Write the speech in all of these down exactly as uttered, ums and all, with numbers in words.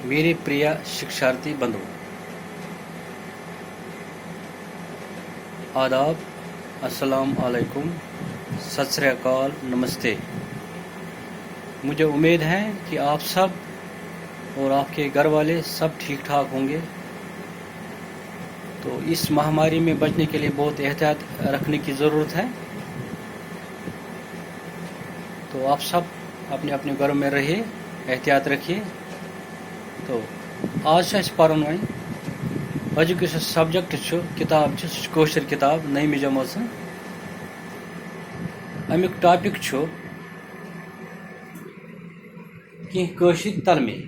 میرے پریا شکشارتی بندو، آداب، السلام علیکم، ست سری اکال، نمستے۔ مجھے امید ہے کہ آپ سب اور آپ کے گھر والے سب ٹھیک ٹھاک ہوں گے۔ تو اس مہاماری میں بچنے کے لیے بہت احتیاط رکھنے کی ضرورت ہے۔ تو آپ سب اپنے اپنے گھروں میں رہیے، احتیاط رکھیے۔ تو آز چھُ اَسہِ پَرُن وۄنۍ۔ أزیُک یُس اَسہِ subject چھُ، کِتاب چھِ، سُہ چھِ کٲشِر کِتاب، نٔیمہِ جمٲژ۔ اَمیُک topic چھُ کینٛہہ کٲشِر تلمی۔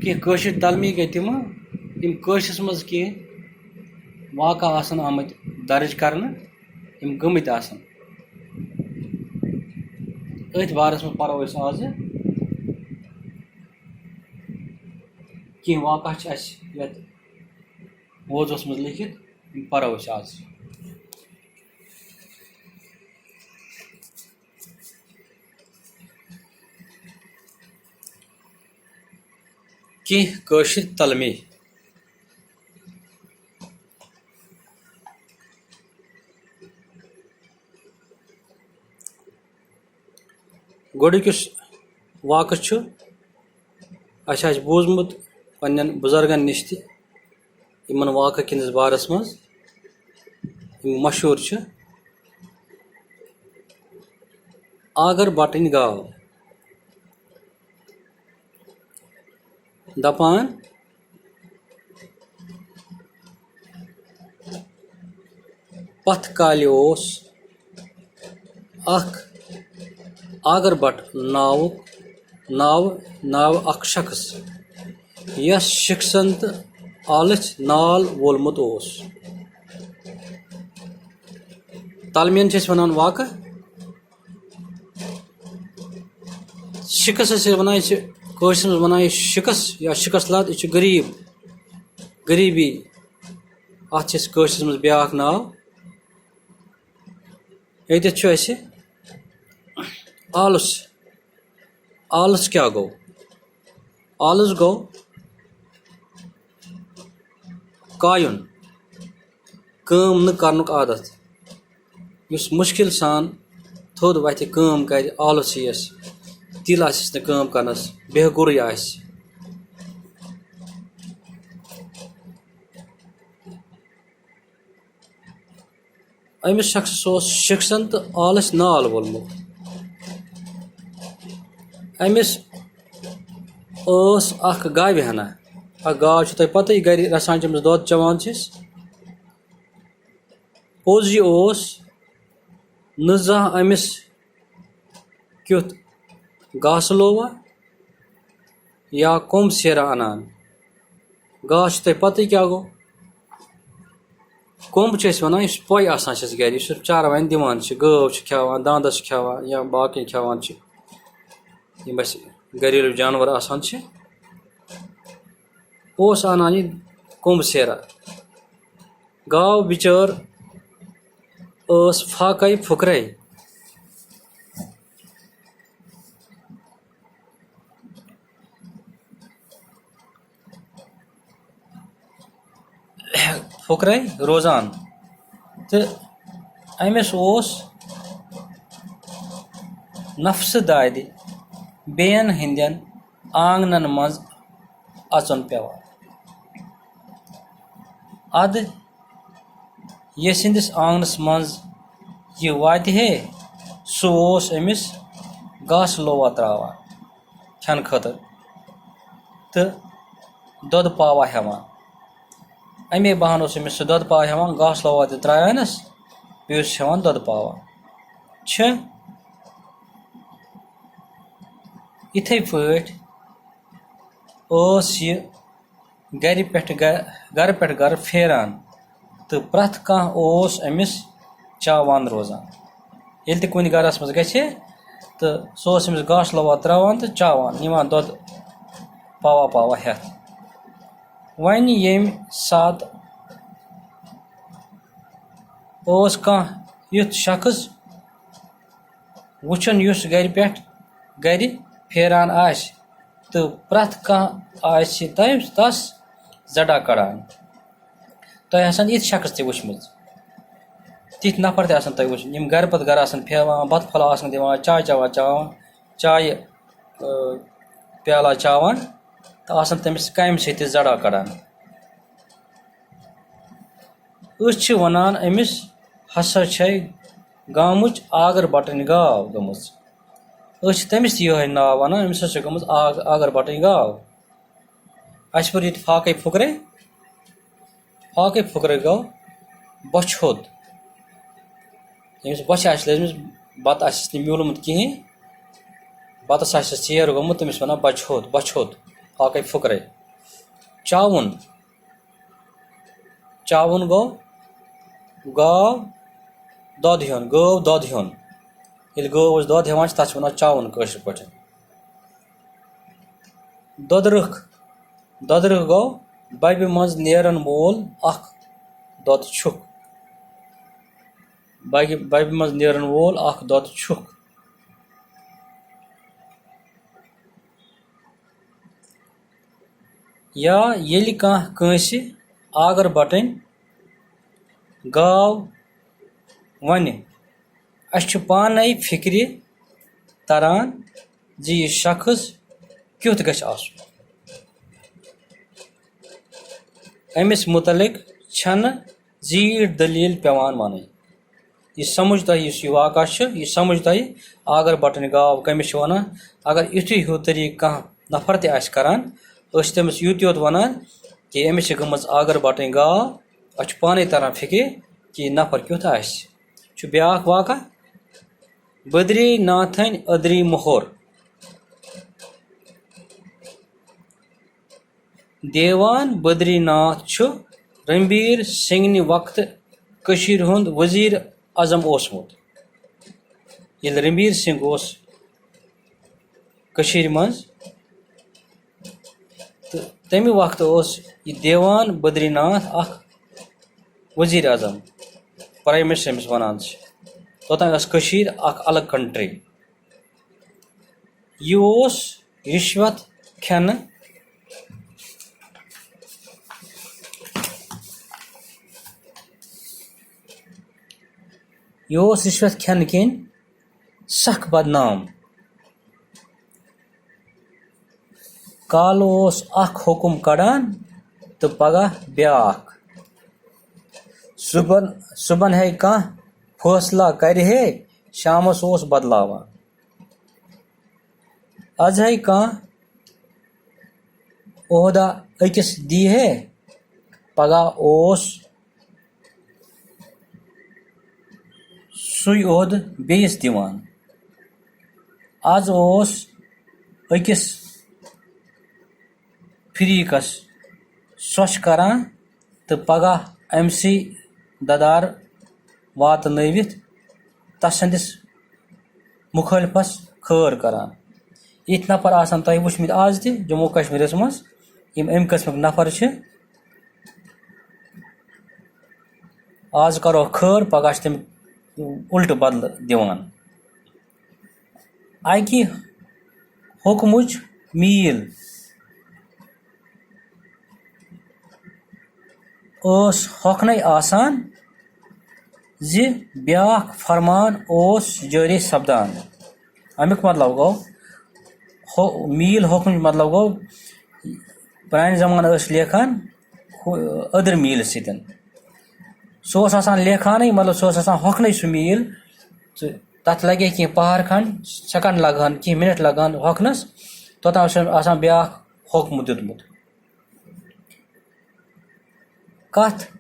کینٛہہ کٲشِر تلمی گٔے تِمہٕ، یِم کٲشرِس منٛز کینٛہہ واقعہٕ آسَن آمٕتۍ درٕج کرنہٕ، یِم گٔمٕتۍ آسَن۔ أتھۍ بارَس منٛز پَرو أسۍ آزٕ۔ کینٛہہ واقعہٕ چھِ اَسہِ یَتھ ووزَس منٛز لیکھِتھ، یِم پَرو أسۍ آز۔ کینٛہہ کٲشِر تلمی۔ گۄڈٕنیُک یُس واقعہٕ چھُ، اَسہِ آسہِ بوٗزمُت پنٛنٮ۪ن بُزرگَن نِش تہِ یِمَن واقعہٕ کِنِس بارَس منٛز، یِم مشہوٗر چھِ۔ آگر بَٹٕنۍ گاو۔ دَپان، پتھ کالہِ اوس اکھ آگر بٹ ناوُک، ناو، ناو اکھ شخص، یس شخصن تہٕ آلٕژ نال وولمُت اوس۔ تلمین چھِ أسۍ ونان واقعہٕ۔ شِکس ٲسۍ ونان، یہِ چھِ کٲشرِس منٛز ونان یہِ شِکس یا شِکس لد، یہِ چھُ غریٖب، غریٖبی۔ اَتھ چھِ أسۍ کٲشرِس منٛز بیٛاکھ ناو۔ ییٚتٮ۪تھ چھُ اَسہِ آلُژ۔ آلُژ کیٛاہ گوٚو؟ آلُژ گوٚو کایُن، کٲم نہٕ کرنُک عادت۔ یُس مُشکِل سان تھوٚد وَتھِ کٲم کَرِ، آلُژ یِیَس، تیٖل آسٮ۪س نہٕ کٲم کَرنَس، بے گُرُے آسہِ۔ أمِس شخصس اوس شخصن تہٕ آلٕژ نال وولمُت۔ أمِس ٲس اکھ گاوِ ہنا۔ اکھ گاو چھِ تۄہہِ پتہٕے، گرِ رَچھان چھِ أمِس، دۄد چٮ۪وان چھِس۔ پوٚز یہِ اوس نہٕ زانٛہہ أمِس کیُتھ گاسہٕ لووا یا کوٚم سیرا اَنان۔ گاسہٕ چھِ تۄہہِ پَتہٕ کیٛاہ گوٚو؟ کوٚمب چھِ أسۍ وَنان، یُس پۄے آسان چھِ اَسہِ گَرِ، یُس أسۍ چاروایَن دِوان چھِ، گٲو چھِ کھٮ۪وان، دانٛدَس چھِ کھٮ۪وان یا باقٕے کھٮ۪وان چھِ، یِم اَسہِ گَریلوٗ جانوَر آسان چھِ۔ اوس اَنان یہِ کوٚمب سیرا۔ گاو بِچٲر ٲس فاقَے پھُکرَے۔ پھُکرَے روزان، تہٕ أمِس اوس نفسہٕ دادِ بیٚین ہٕنٛدٮ۪ن آنٛگنن منٛز اَژُن پٮ۪وان۔ اَدٕ ییٚسٕنٛدِس آنٛگنَس منٛز یہِ واتہِ ہے، سُہ اوس أمِس گاسہٕ لووا ترٛاوان کھٮ۪نہٕ خٲطرٕ تہٕ دۄدٕ پاوا ہٮ۪وان۔ اَمے بہانہٕ اوس أمِس سُہ دۄدٕ پاوا ہٮ۪وان، گاسہٕ لووا تہِ ترٛاوانَس، بیٚیہِ اوس ہٮ۪وان دۄدٕ پاوا۔ چھِ یِتھَے پٲٹھۍ ٲس یہِ گَرِ پٮ۪ٹھ گَ-، گَرٕ پٮ۪ٹھ گَرٕ پھیران تہٕ پرٛٮ۪تھ کانٛہہ اوس أمِس چاوان روزان۔ ییٚلہِ تہِ کُنہِ گَرَس منٛز گژھِ ہے، تہٕ سُہ اوس أمِس گاسہٕ لووا ترٛاوان تہٕ چاوان، نِوان دۄد پاوا پاوا ہٮ۪تھ۔ وۄنۍ ییٚمہِ ساتہٕ اوس کانٛہہ یُتھ شخص وٕچھُن، یُس گَرِ پٮ۪ٹھ گَرِ پھیران آسہِ، تہٕ پرٛٮ۪تھ کانٛہہ آسہِ تٔمۍ تَس زَڈا کَڑان۔ تۄہہِ آسَن یِتھۍ شخص تہِ وٕچھمٕتۍ، تِتھۍ نفر تہِ آسَن تۄہہِ وٕچھمٕتۍ، یِم گَرٕ پَتہٕ گَرٕ آسَن پھیران، بَتہٕ پھوٚلہ آسَن دِوان، چاے چٮ۪وان چٮ۪وان، چایہِ، آ، پیالہ چاوان تہٕ آسَن تٔمِس کامہِ سۭتۍ تہِ زَڈا کَڑان۔ أسۍ چھِ وَنان، أمِس ہسا چھے گامٕچ آگر بَٹٕنۍ گاو گٔمٕژ۔ أسۍ چھِ تٔمِس تہِ یِہوٚے ناو وَنان، أمِس ہسا چھِ گٔمٕژ آگ-، آگر بَٹٕنۍ گاو۔ اَسہِ پوٚر ییٚتہِ فاقے فُکرے، فاقے فُکرے گوٚو بۄچھِ ہوٚت۔ ییٚمِس بۄچھِ آسہِ لٔجمٕژ، بَتہٕ آسٮ۪س نہٕ میوٗلمُت کِہیٖنۍ، بَتَس آسٮ۪س ژیر گوٚمُت، تٔمِس وَنان بۄچھِ ہوٚت، بۄچھِ ہوٚت، فاقے فُکرے۔ چاوُن، چاوُن گوٚو گاو دۄد ہیوٚن، گٲو دۄد ہیوٚن۔ ییٚلہِ گٲو أسۍ دۄد ہٮ۪وان چھِ، تَتھ چھِ وَنان چاوُن کٲشِر پٲٹھۍ۔ دۄدٕ رٕکھ، دۄدٕ رٕکھ گوٚو بَبہِ منٛز نیرَن وول اَکھ دۄدٕ چھُکھ۔ بَبہِ، بَبہِ منٛز نیرَن وول اَکھ دۄدٕ چھُکھ۔ یا ییٚلہِ کانٛہہ کٲنٛسہِ آگر بَٹٕنۍ گاو وَنہِ، اَسہِ چھُ پانَے فِکرِ تَران زِ یہِ شخص کیُتھ گژھِ آسُن۔ أمِس مُتعلِق چھَنہٕ زیٖٹھ دٔلیٖل پٮ۪وان وَنٕنۍ۔ یہِ سَمٕجھ تۄہہِ، یُس یہِ واقعہ چھُ، یہِ سَمٕجھ تۄہہِ، آگر بَٹٕنۍ گاو کٔمِس چھِ وَنان۔ اگر یُتھُے ہیوٗ طریٖقہٕ کانٛہہ نفر تہِ آسہِ کَران، أسۍ چھِ تٔمِس یُتُے یوت وَنان کہِ أمِس چھِ گٔمٕژ آگر بَٹٕنۍ گاو۔ اَسہِ چھُ پانَے تَران فِکرِ کہِ یہِ نفر کیُتھ آسہِ۔ چھُ بیٛاکھ واقعہ، بدری ناتھن ادری مۄہر۔ دیوان بدری ناتھ چھُ رنبیر سنگھ نہِ وقتہٕ کٔشیٖرِ ہُنٛد وزیر اعظم اوسمُت۔ ییٚلہِ رنبیر سنگھ اوس کٔشیٖرِ منٛز، تہٕ تَمہِ وقتہٕ اوس یہِ دیوان بدری ناتھ اکھ وزیر اعظم، پرائم منسٹر ییٚمِس وَنان چھِ۔ توٚتام ٲس کٔشیٖر اکھ الگ کنٹری۔ یہِ اوس رِشوت کھٮ۪نہٕ، یہِ اوس رِشوت کھٮ۪نہٕ کِنۍ سخ بدنام۔ کالہٕ اوس اکھ حُکُم کڑان تہٕ پگاہ بیٛاکھ۔ صُبحن، صُبحن ہے کانٛہہ فٲصلہ کرِ ہے، شامس اوس بدلاوان۔ از ہے کانٛہہ عہدہ أکِس دی ہے، پگاہ اوس سُے عہدٕ بیٚیِس دِوان۔ از اوس أکِس فریقس سۄچھ کران تہٕ پگاہ أمۍ سٕے ددار واتنٲوِتھ تسٕنٛدِس مُخٲلفس خٲر کران۔ یِتھۍ نفر آسن تۄہہِ وٕچھمٕتۍ آز تہِ جموں کشمیرس منٛز، یِم اَمہِ قٕسمٕکۍ نفر چھِ۔ آز کرو خٲر، پگاہ چھِ تِم اُلٹہٕ بدلہٕ دِوان۔ اَکہِ حُکمٕچ میٖل ٲس ہۄکھنَے آسان زِ بیٛاکھ فرمان اوس جٲری سپدان۔ اَمیُک مطلب گوٚو، ہُہ-، میٖل ہۄکھنُک مطلب گوٚو، پرٛانہِ زمانہٕ ٲسۍ لیکھان ہُہ-، أدرِ میٖلہِ سۭتۍ۔ سُہ اوس آسان لیکھانٕے، مطلب، سُہ اوس آسان ہۄکھنَے سُہ میٖل۔ تہٕ تَتھ لَگہِ ہے کینٛہہ پَہر کھنٛڈ، سیکنڈ لَگہٕ ہن، کینٛہہ مِنٹ لَگہٕ ہن ہۄکھنَس، توٚتام اوس آسان بیٛاکھ حُکم دیُتمُت۔ کَتھ،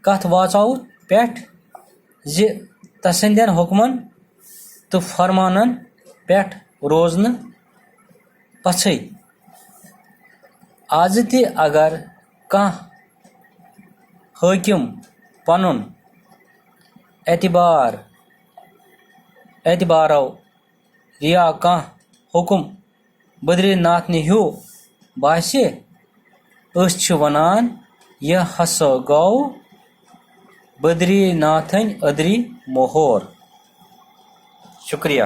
کَتھ واژاوُتھ پٮ۪ٹھ زِ تسٕنٛدٮ۪ن حُکمن تہٕ فرمانن پٮ۪ٹھ روزنہٕ پژھے۔ آزٕ تہِ اگر کانٛہہ حٲکِم پنُن اعتبار، اعتبارو ریا کانٛہہ حُکُم بدری ناتھنہِ ہیوٗ باسہِ، أسۍ چھِ وَنان، یہِ ہسا گوٚو بدری ناتھنۍ أدری موہور۔ شُکریہ۔